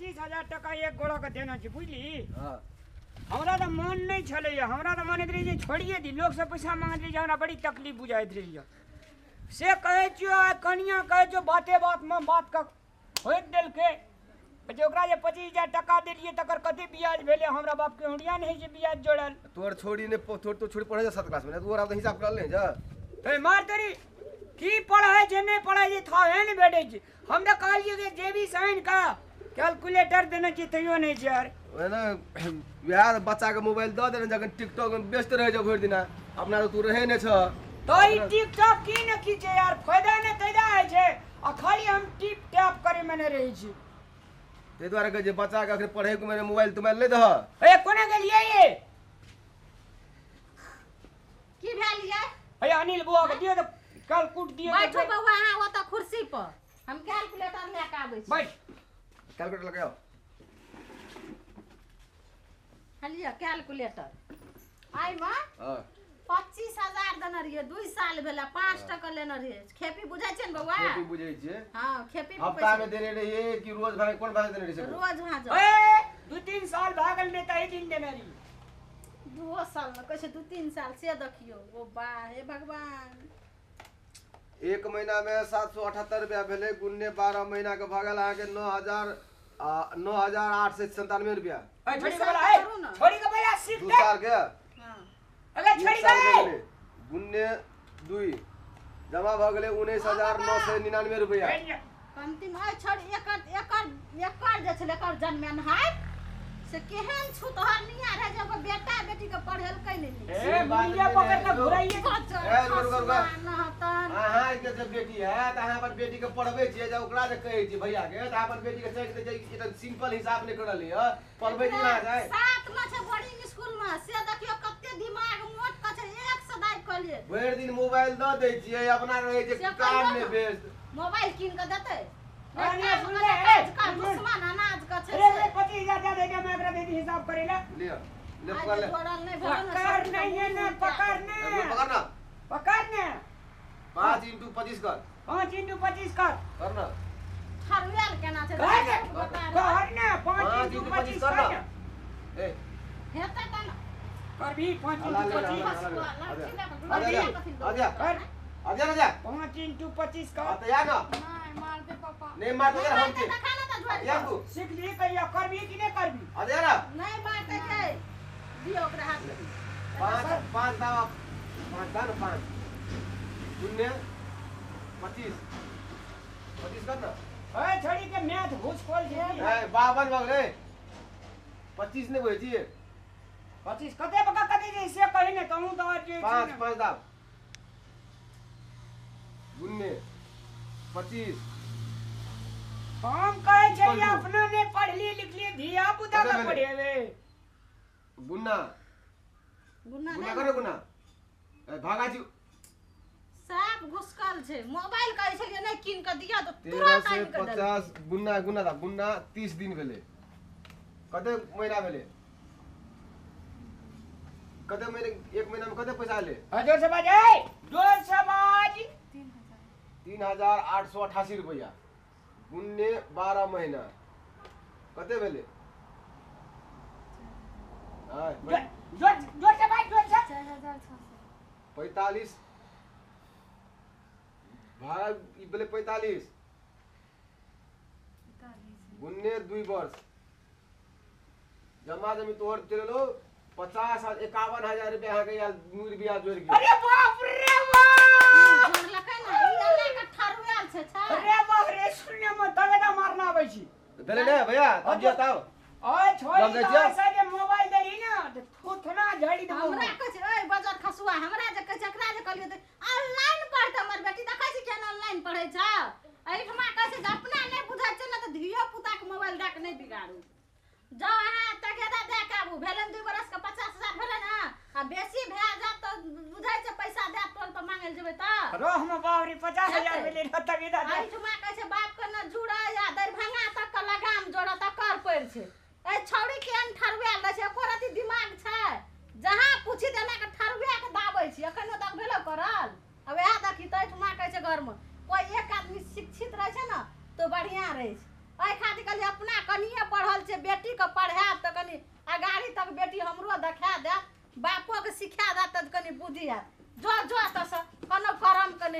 25,000 टका एक गोड़ा के देना छै बुझली। हां हमरा त मन नहीं छलैया, हमरा त मन रही जे छोड़िए दी, लोग से पैसा मांगत रही, हमरा बड़ी तकलीफ बुझाइत रही। से कहै छियो आ कनिया कहै छियो बाते बात में बात क होइत देलकै जे ओकरा जे 25,000 टका देलियै तकर कते ब्याज भेलै, हमरा बाप के हुंडिया नहीं छै ब्याज जोड़ल। तोर छोड़ी ने तोर तो छोड़ी पढ़े जा 7 क्लास में, तू और हिसाब कर ले जा। ए मार तेरी की पढ़ाई छै नहीं पढ़ाई छै थाहे नहीं भेटै छै। हम त कहलियै कि जेबी साइन का कैलकुलेटर देने छी तैयो नहीं छै यार। ना यार बच्चा के मोबाइल the देने जखन टिकटॉक में व्यस्त रहे जा भरि दिना, अपना तो तू रहे नै छ। तो ई टिकटॉक की न की छै यार, फायदा ने तैदा है छै आ खाली हम टिप टैप करे में नहीं रही छी। ते द्वारा के जे बच्चा के अखन पढ़े के मेरे मोबाइल तुम्हें ले दह। ए कोने गेलियै ये की भेल ये? ए अनिल बुआ के दियो त कैलकुट दियो। बैठो बौआ अहाँ ओत कुर्सी पर, हम कैलकुलेटर ले के आबै छी। बैठ कैलकुलेटर लगाओ। हलिया कैलकुलेटर आई मां। हां 25,000 देने रहिए, 2 साल भेला 5 टका लेने रहिए। खेपी बुझै छै ने बौआ? खेपी बुझै छै। हां खेपी हफ्ता में देने रहिए कि रोज भागे, कोन भागे देने रहिए? रोज भागे। ए 2-3 साल भागल में त एक दिन देने रहिए। 2 साल न कहै छै 2-3 साल से देखियो। ओ बा हे भगवान, एक महीना में 778 रुपया भेलै, गुन्ने 12 महीना के भागल अहाँ के 9,897 रुपया। ए छोड़ी के बोला, ए छोड़ी के भैया सीख 2 साल के। हां अरे छोड़ी के गुन्ने 2 जमा भ गेलै 19,999 रुपया। अंतिम है छोड़ एकर एकर एकर जे छलै एकर जन्मेन है से केहन छुतहर निया रहे जे ओकर बेटा बेटी के पढ़ेलकै नै। ए मुंडिया पकड़ के घुराइए। ए रुक रुक अहाँ के जे बेटी है त अहाँ अपन बेटी के पढ़बै छियै, जे ओकरा जे कहै छी भैया के त अपन बेटी के चेक दे छै, ई त सिंपल हिसाब नै करल है, पढ़बै छी ना जाय। 7 में छै बोर्डिंग स्कूल में, से देखियो कते दिमाग मोट क छै, एक से दाइ कहलिए भरि दिन मोबाइल the दै छियै, अपना रहै छै काम में व्यस्त। मोबाइल कीन के देतै अरे सुन ले, ए दुश्मन अनाज क छै। अरे 25,000 दे दे, मैं एकरा दे दी हिसाब करेला। लियो ले पकड़ ले, पकड़ नहीं है ना, पकड़ ना, पकड़ ना, पकड़ ना। 5 इंटू 25 कर, 5 इंटू 25 कर कर ना। हरवेल केना छै कर ना, 5 इंटू 25 कर ना। ए हेतै त ना कर भी 5 इंटू 25 आ जा कर आ जा जा 5 इंटू 25 कर। आ त या ना नहीं मार दे पापा, नहीं मार दे हम के या तू सीख ली कहिया कर भी कि नहीं कर भी। आ जा ना नहीं मारते के दियो ओकरा हाथ में। 5 5 दावा 5 दा ना 5 0 25 25 कर ना। ए छड़ी के मैथ घुस खोल छै। ए 52 भऽ गेलै, 25 नै होइ छी। 25 कते बका कते जे से कहि ने कहूं त जे 5 5 दाव 0 25। हम कहै छै अपना ने पढ़ली लिखली धिया पुता के पढ़ेबे। गुन्ना गुन्ना गुन्ना करो गुन्ना। ए भागा छी साफ घुसकल छै। मोबाइल कहै छलियै नै कीन के दिया त तुरंत आनि के देलकै। 50 गुन्ना गुन्ना दा गुन्ना 30 दिन भेलै, कते महीना भेलै, कते महीने, एक महीना में कते पैसा ले? जोर से बाज, ए जोर से बाज। 3,888 रुपया गुन्ने 12 महीना कते भेलै? हां जोर जोर से बाज, जोर से। 4,645 भाग ई भेलै 45 गुन्ने 2 वर्ष जमा जमी तोहर चललो 50,51,000 रुपया अहाँ के यार मुर बिया जोड़ गेल। अरे बाप रे बाप, जोड़लकै ना ई एना के ठरुआल छै छै। अरे बाप रे, शून्य में तगड़ा मारना आबै छी भेलै ने भैया? तब बताओ। ओए छोड़ी त ऐसा जे मोबाइल देली ना त थोथना झाड़ी देबो। हमरा कहै छै ओए बजर खसुआ, हमरा जे कहै छै एकरा जे कहलियै त ऑनलाइन पढ़तै हमर बेटी, देखै छी केना ऑनलाइन पढ़ै छै। एहिठमा कहै छै जे अपना नै बुझै छै ने त धियो पुता के मोबाइल दऽ के नै बिगाड़ू। जाउ अहाँ तगेदा दए के आबू। भेलन 2 बरस के 50,000 भेलै ने, आ बेसी भए जायत तऽ बुझै छै पैसा दए टोल पर मांगल जेबै तऽ रोह में बाप रे 50,000 भेलै र तगेदा दे। एहिठमा कहै छै बाप के न जुड़ै आ दरभंगा तक के लगाम जोड़ऽ तकर पड़ि छै। ए छौड़ी केहन ठरुआयल रहै छै, एको रति दिमाग छै? जहाँ पूछी तेना के ठरुआ के दाबै छी। एखनो तक भेलो करल। आ वएह देखी तऽ एहिठमा कहै छै घरमे कोइ एक आदमी शिक्षित रहै छै ने तो बढ़िया रहै छै। एहि खातिर कहलियै अपना कनिये पढ़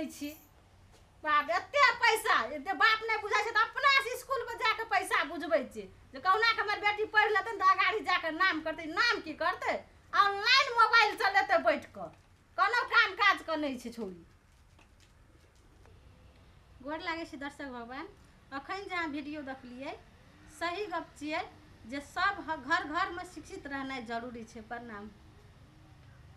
नहि छी। बाप एते पैसा एते बाप नहि बुझै छै तऽ अपना से स्कूल में जाके पैसा बुझबै छै जे कहुना के हमर बेटी पढ़ि लेतै तऽ अगाड़ी जाके नाम करतै। नाम की करतै, ऑनलाइन मोबाइल चलेतै बैठ कऽ, कोनो काम काज के नहि छै छौड़ी। गोर लागै छै दर्शक भगवान। अखन जे अहाँ वीडियो देखलियै सही गप छियै जे सब घर घरमे शिक्षित रहनाइ जरूरी छै। प्रणाम।